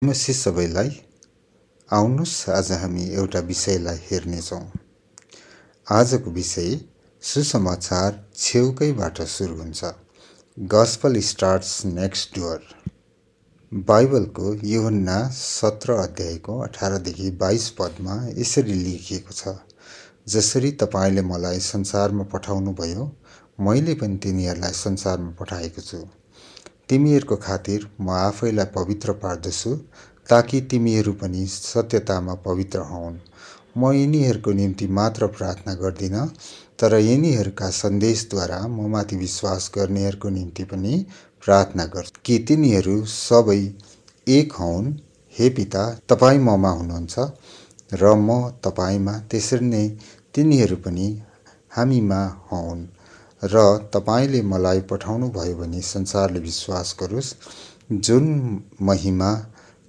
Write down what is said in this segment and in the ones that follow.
नमस्ते सबैलाई। आउनुहोस् आज हामी एउटा विषयलाई हेर्नेछौँ। आजको विषय सुसमाचार छेउकैबाट सुरु हुन्छ। Gospel starts next door. बाइबलको यूहन्ना 17 अध्यायको 18 देखि 22 पदमा यसरी लेखिएको छ, जसरी तपाईले मलाई संसारमा पठाउनुभयो, मैले पनि तिनीहरूलाई संसारमा पठाएको छु। तिमीहरूको खातिर म आफैलाई पवित्र पार्दछु, ताकि तिमीहरू पनि सत्यतामा पवित्र हौन्। म यिनीहरूको निम्ति मात्र प्रार्थना गर्दिन, तर यिनीहरूका सन्देशद्वारा ममाथि विश्वास गर्नेहरूको निम्ति पनि प्रार्थना गर्छु, कि तिनीहरू सबै एक हौन्। हे पिता, तपाईँ ममा हुनुहुन्छ र म तपाईँमा, त्यसरी नै तिनीहरू पनि हामीमा हौन्, र तपाईँले मलाई पठाउनु भयो भने संसारले विश्वास गरोस्। जुन महिमा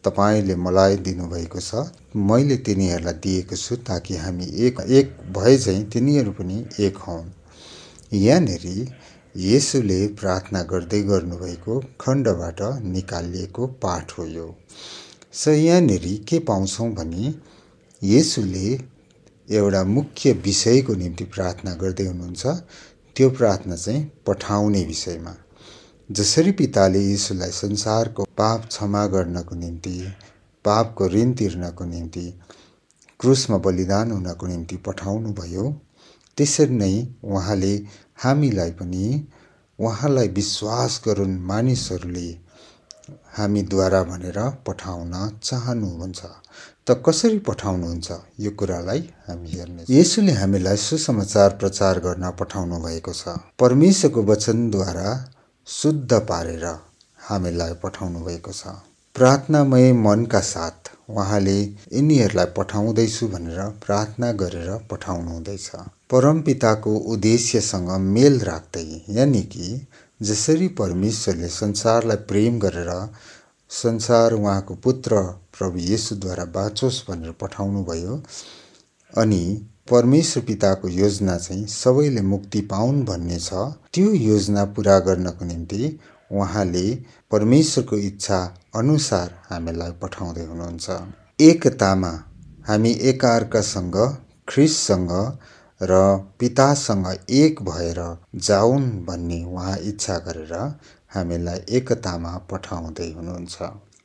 तपाईँले मलाई दिनुभएको छ, मैले तिनीहरूलाई दिएको छु, ताकि हामी एक भए चाहिँ तिनीहरू पनि एक हौन्। यहाँनेरि येशूले प्रार्थना गर्दै गर्नुभएको खण्डबाट निकालिएको पाठ हो यो। यहाँनेरि के पाउँछौँ भने येशूले एउटा मुख्य विषयको निम्ति प्रार्थना गर्दै हुनुहुन्छ। त्यो प्रार्थना चाहिँ पठाउने विषयमा। जसरी पिताले येशूलाई संसारको पाप क्षमा गर्नको निम्ति, पापको ऋण तिर्नको निम्ति, क्रुसमा बलिदान हुनको निम्ति पठाउनु भयो, त्यसरी नै उहाँले हामीलाई पनि उहाँलाई विश्वास गरून् मानिसहरूले हामीद्वारा भनेर पठाउन चाहनुहुन्छ। त कसरी पठाउनुहुन्छ यो कुरालाई हामी हेर्ने। येशूले हामीलाई सुसमाचार प्रचार गर्न पठाउनु भएको छ। परमेश्वरको वचनद्वारा शुद्ध पारेर हामीलाई पठाउनु भएको छ। प्रार्थनामय मनका साथ उहाँले यिनीहरूलाई पठाउँदैछु भनेर प्रार्थना गरेर पठाउनु हुँदैछ। परमपिताको उद्देश्यसँग मेल राख्दै, यानि कि जसरी परमेश्वरले संसारलाई प्रेम गरेर संसार उहाँको पुत्र प्रभु येशूद्वारा बाँचोस् भनेर पठाउनु भयो, अनि परमेश्वर पिताको योजना चाहिँ सबैले मुक्ति पाउन् भन्ने छ। त्यो योजना पूरा गर्नको निम्ति उहाँले परमेश्वरको इच्छा अनुसार हामीलाई पठाउँदै हुनुहुन्छ। एकतामा हामी एकाअर्कासँग, ख्रीष्टसँग र पितासँग एक भएर जाउन् भन्ने उहाँ इच्छा गरेर हामीलाई एकतामा पठाउँदै हुनुहुन्छ।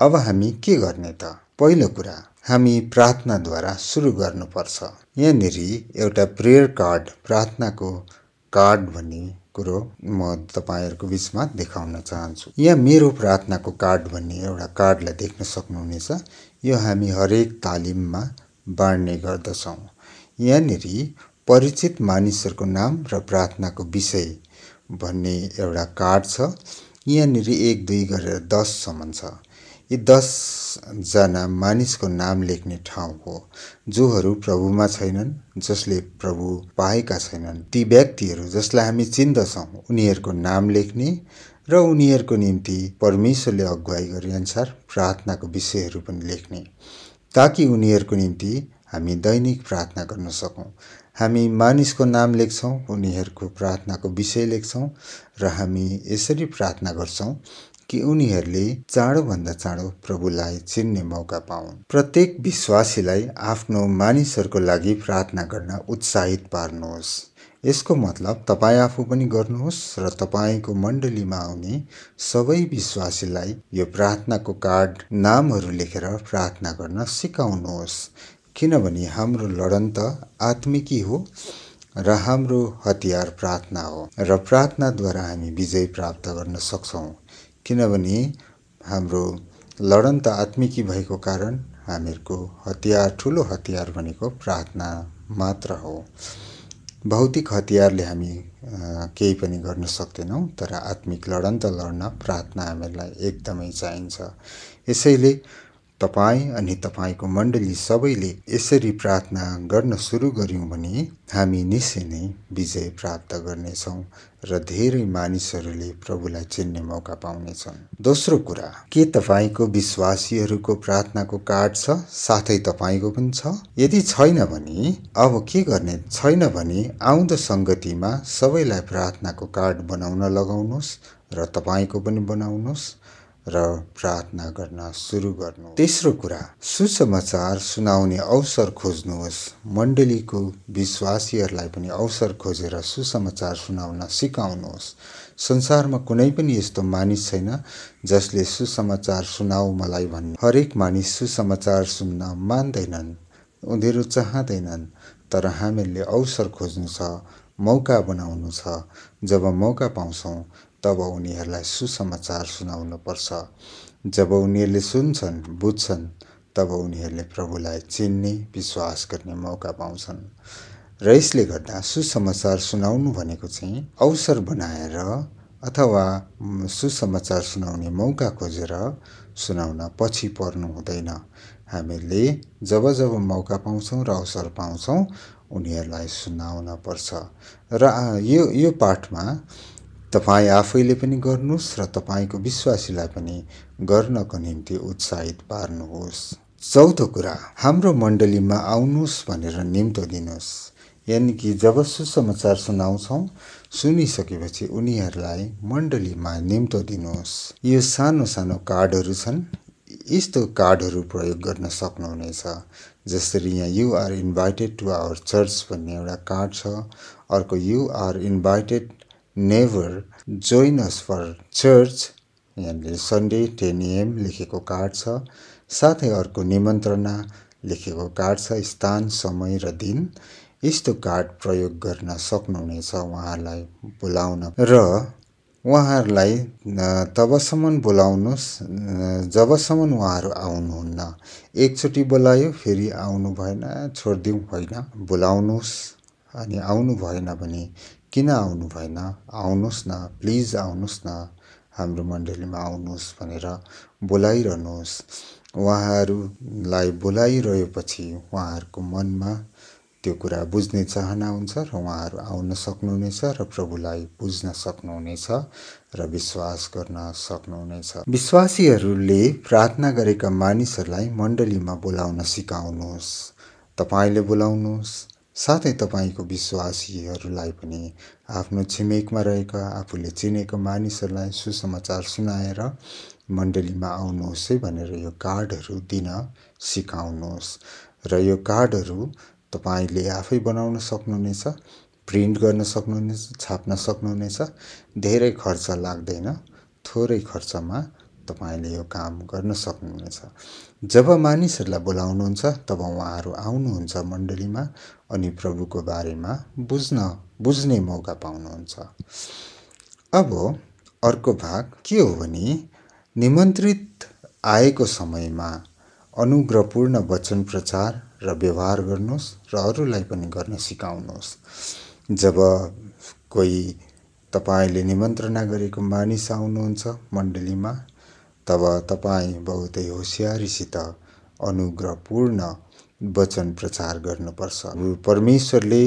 अब हामी के गर्ने त? पहिलो कुरा, हामी प्रार्थनाद्वारा सुरु गर्नुपर्छ। यहाँनेरि एउटा प्रेयर कार्ड, प्रार्थनाको कार्ड भन्ने कुरो म तपाईँहरूको बिचमा देखाउन चाहन्छु। यहाँ मेरो प्रार्थनाको कार्ड भन्ने एउटा कार्डलाई देख्न सक्नुहुनेछ। यो हामी हरेक तालिममा बाँड्ने गर्दछौँ। यहाँनेरि परिचित मानिसहरूको नाम र प्रार्थनाको विषय भन्ने एउटा कार्ड छ। यहाँनेरि 1, 2 गरेर 10 सम्म छ। यी 10 जना मानिसको नाम लेख्ने ठाउँ हो, जोहरू प्रभुमा छैनन्, जसले प्रभु पाएका छैनन्। ती व्यक्तिहरू जसलाई हामी चिन्दछौँ उनीहरूको नाम लेख्ने र उनीहरूको निम्ति परमेश्वरले अगुवाई गरे अनुसार प्रार्थनाको विषयहरू पनि लेख्ने, ताकि उनीहरूको निम्ति हामी दैनिक प्रार्थना गर्न सकौँ। हामी मानिसको नाम लेख्छौँ, उनीहरूको प्रार्थनाको विषय लेख्छौँ र हामी यसरी प्रार्थना गर्छौँ कि उनीहरूले चाँडोभन्दा चाँडो प्रभुलाई चिन्ने मौका पाउन्। प्रत्येक विश्वासीलाई आफ्नो मानिसहरूको लागि प्रार्थना गर्न उत्साहित पार्नुहोस्। यसको मतलब तपाईँ आफू पनि गर्नुहोस् र तपाईँको मण्डलीमा आउने सबै विश्वासीलाई यो प्रार्थनाको कार्ड नामहरू लेखेर प्रार्थना गर्न सिकाउनुहोस्। किनभने हाम्रो लडन त आत्मिकी हो र हाम्रो हतियार प्रार्थना हो, र प्रार्थनाद्वारा हामी विजय प्राप्त गर्न सक्छौँ। किनभने हाम्रो लडन त आत्मिकी भएको कारण हामीहरूको हतियार, ठुलो हतियार भनेको प्रार्थना मात्र हो। भौतिक हतियारले हामी केही पनि गर्न सक्दैनौँ, तर आत्मिक लडन त लड्न प्रार्थना हामीलाई एकदमै चाहिन्छ। यसैले तपाईँ अनि तपाईँको मण्डली सबैले यसरी प्रार्थना गर्न सुरु गर्यौँ भने हामी निश्चय नै विजय प्राप्त गर्नेछौँ र धेरै मानिसहरूले प्रभुलाई चिन्ने मौका पाउनेछन्। दोस्रो कुरा, के तपाईँको विश्वासीहरूको प्रार्थनाको कार्ड छ? साथै तपाईँको पनि छ? यदि छैन भने अब के गर्ने? छैन भने आउँदो संगतिमा सबैलाई प्रार्थनाको कार्ड बनाउन लगाउनुहोस् र तपाईँको पनि बनाउनुहोस् र प्रार्थना गर्न सुरु गर्नु। तेस्रो कुरा, सुसमाचार सुनाउने अवसर खोज्नुहोस्। मण्डलीको विश्वासीहरूलाई पनि अवसर खोजेर सुसमाचार सुनाउन सिकाउनुहोस्। संसारमा कुनै पनि यस्तो मानिस छैन जसले सुसमाचार सुनाऊ मलाई भन्ने। हरेक मानिस सुसमाचार सुन्न मान्दैनन्, उनीहरू चाहँदैनन्। तर हामीहरूले अवसर खोज्नु छ, मौका बनाउनु छ। जब मौका पाउँछौँ तब उनीहरूलाई सुसमाचार सुनाउनु पर्छ। जब उनीहरूले सुन्छन्, बुझ्छन्, तब उनीहरूले प्रभुलाई चिन्ने, विश्वास गर्ने मौका पाउँछन्। र यसले गर्दा सुसमाचार सुनाउनु भनेको चाहिँ अवसर बनाएर अथवा सुसमाचार सुनाउने मौका खोजेर सुनाउन पछि पर्नु हुँदैन। हामीले जब जब मौका पाउँछौँ र अवसर पाउँछौँ उनीहरूलाई सुनाउन पर्छ। र यो पाठमा तपाईँ आफैले पनि गर्नुहोस् र तपाईँको विश्वासीलाई पनि गर्नको निम्ति उत्साहित पार्नुहोस्। चौथो कुरा, हाम्रो मण्डलीमा आउनुहोस् भनेर निम्तो दिनुहोस्। यानि कि जब सुसमाचार सुनाउँछौँ, सुनिसकेपछि उनीहरूलाई मण्डलीमा निम्तो दिनुहोस्। यो सानो सानो कार्डहरू छन्, यस्तो कार्डहरू प्रयोग गर्न सक्नुहुनेछ। जसरी यहाँ you are invited to our church भन्ने एउटा कार्ड छ। अर्को you are invited never join us for church, यहाँनिर सन्डे 10 AM लेखेको कार्ड छ। साथै अर्को निमन्त्रणा लेखेको कार्ड छ, स्थान, समय र दिन। यस्तो कार्ड प्रयोग गर्न सक्नुहुनेछ उहाँहरूलाई बोलाउन। र उहाँहरूलाई तबसम्म बोलाउनुहोस् जबसम्म उहाँहरू आउनुहुन्न। एकचोटि बोलायो फेरि आउनु भएन, छोडिदिउँ होइन, बोलाउनुहोस्। अनि आउनु भएन भने किन आउनु भएन, आउनुहोस् न, प्लिज आउनुहोस् न, हाम्रो मण्डलीमा आउनुहोस् भनेर बोलाइरहनुहोस्। उहाँहरूलाई बोलाइरहेपछि उहाँहरूको मनमा त्यो कुरा बुझ्ने चाहना हुन्छ र उहाँहरू आउन सक्नुहुनेछ र प्रभुलाई बुझ्न सक्नुहुनेछ र विश्वास गर्न सक्नुहुनेछ। विश्वासीहरूले प्रार्थना गरेका मानिसहरूलाई मण्डलीमा बोलाउन सिकाउनुहोस्। तपाईँले बोलाउनुहोस्, साथै तपाईँको विश्वासीहरूलाई पनि आफ्नो छिमेकमा रहेका आफूले चिनेका मानिसहरूलाई सुसमाचार सुनाएर मण्डलीमा आउनुहोस् है भनेर यो कार्डहरू दिन सिकाउनुहोस्। र यो कार्डहरू तपाईँले आफै बनाउन सक्नुहुनेछ, प्रिन्ट गर्न सक्नुहुनेछ, छाप्न सक्नुहुनेछ। धेरै खर्च लाग्दैन, थोरै खर्चमा तपाईँले यो काम गर्न सक्नुहुनेछ। जब मानिसहरूलाई बोलाउनुहुन्छ तब उहाँहरू आउनुहुन्छ मण्डलीमा अनि प्रभुको बारेमा बुझ्ने मौका पाउनुहुन्छ। अब अर्को भाग के हो भने निमन्त्रित आएको समयमा अनुग्रहपूर्ण वचन प्रचार र व्यवहार गर्नुहोस् र अरूलाई पनि गर्न सिकाउनुहोस्। जब कोही तपाईँले निमन्त्रणा गरेको मानिस आउनुहुन्छ मण्डलीमा, तब तपाईँ बहुतै होसियारीसित अनुग्रहपूर्ण वचन प्रचार गर्नुपर्छ। परमेश्वरले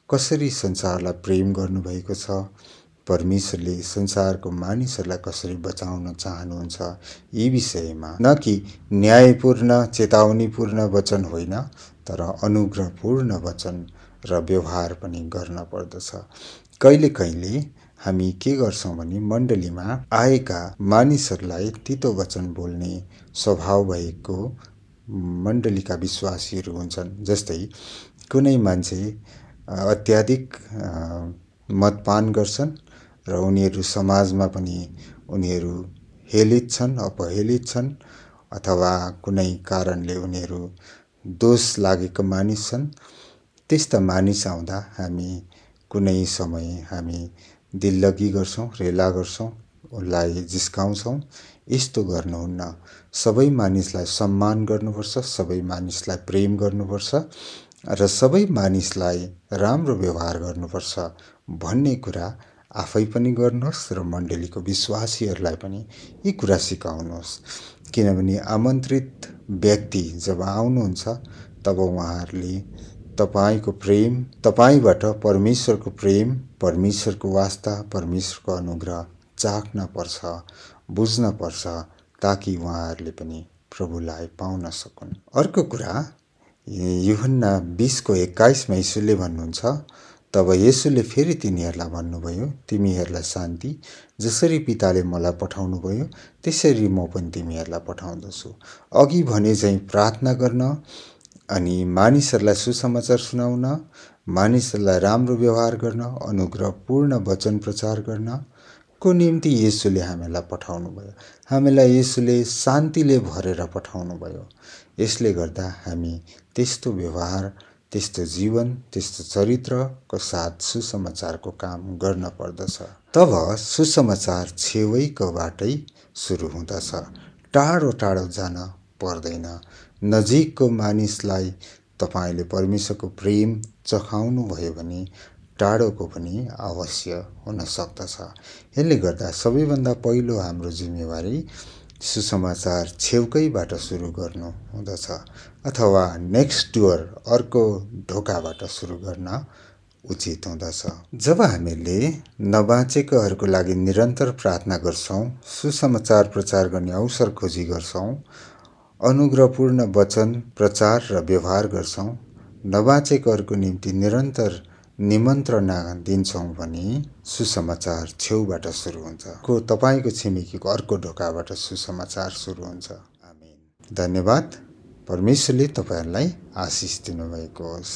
कसरी संसारलाई प्रेम गर्नुभएको छ, परमेश्वरले संसारको मानिसहरूलाई कसरी बचाउन चाहनुहुन्छ, यी विषयमा न कि न्यायपूर्ण चेतावनीपूर्ण वचन होइन, तर अनुग्रहपूर्ण वचन र व्यवहार पनि गर्न पर्दछ। कहिले हामी के गर्छौँ भने मण्डलीमा आएका मानिसहरूलाई तितो वचन बोल्ने स्वभाव भएको मण्डलीका विश्वासीहरू हुन्छन्। जस्तै कुनै मान्छे अत्याधिक मदपान गर्छन् र उनीहरू समाजमा पनि उनीहरू हेलित छन्, अपहेलित छन्, अथवा कुनै कारणले उनीहरू दोष लागेको मानिस छन्। त्यस्ता मानिस आउँदा हामी कुनै समय हामी दिल्लगी गर्छौँ, रेला गर्छौँ, उनलाई जिस्काउँछौँ। यस्तो गर्नुहुन्न। सबै मानिसलाई सम्मान गर्नुपर्छ, सबै मानिसलाई प्रेम गर्नुपर्छ र सबै मानिसलाई राम्रो व्यवहार गर्नुपर्छ भन्ने कुरा आफै पनि गर्नुहोस् र मण्डलीको विश्वासीहरूलाई पनि यी कुरा सिकाउनुहोस्। किनभने आमन्त्रित व्यक्ति जब आउनुहुन्छ तब उहाँहरूले तपाईँको प्रेम, तपाईँबाट परमेश्वरको प्रेम, परमेश्वरको वास्ता, परमेश्वरको अनुग्रह चाख्न पर्छ, बुझ्न पर्छ, ताकि उहाँहरूले पनि प्रभुलाई पाउन सकुन्। अर्को कुरा, यूहन्ना 20:21 यीशुले भन्नुहुन्छ, तब येशूले फेरि तिनीहरूलाई भन्नुभयो, तिमीहरूलाई शान्ति। जसरी पिताले मलाई पठाउनुभयो त्यसरी म पनि तिमीहरूलाई पठाउँदछु। अघि भने झैँ प्रार्थना गर्न अनि मानिसहरूलाई सुसमाचार सुनाउन, मानिसहरूलाई राम्रो व्यवहार गर्न, अनुग्रहपूर्ण वचन प्रचार गर्नको निम्ति येशूले हामीलाई पठाउनुभयो। हामीलाई येशूले शान्तिले भरेर पठाउनुभयो। यसले गर्दा हामी त्यस्तो व्यवहार, त्यस्तो जीवन, त्यस्तो चरित्रको साथ सुसमाचारको काम गर्न पर्दछ। तब सुसमाचार छेवैकोबाटै सुरु हुँदछ। टाढो टाढो जान पर्दैन। नजिकको मानिसलाई तपाईँले परमेश्वरको प्रेम चखाउनु भयो भने टाढोको पनि अवश्य हुन सक्दछ। यसले गर्दा सबैभन्दा पहिलो हाम्रो जिम्मेवारी सुसमाचार छेउकैबाट सुरु गर्नु हुँदछ अथवा नेक्स्ट डोर, अर्को ढोकाबाट सुरु गर्न उचित हुँदछ। जब हामीले नबाँचेकोहरूको लागि निरन्तर प्रार्थना गर्छौँ, सुसमाचार प्रचार गर्ने अवसर खोजी गर्छौँ, अनुग्रहपूर्ण वचन प्रचार र व्यवहार गर्छौँ, नबाँचेकोहरूको निम्ति निरन्तर निमन्त्रणा दिन्छौँ भने सुसमाचार छेउबाट सुरु हुन्छ। तपाईँको छिमेकीको अर्को ढोकाबाट सुसमाचार सुरु हुन्छ। आमेन। धन्यवाद। परमेश्वरले तपाईँहरूलाई आशिष दिनुभएको होस्।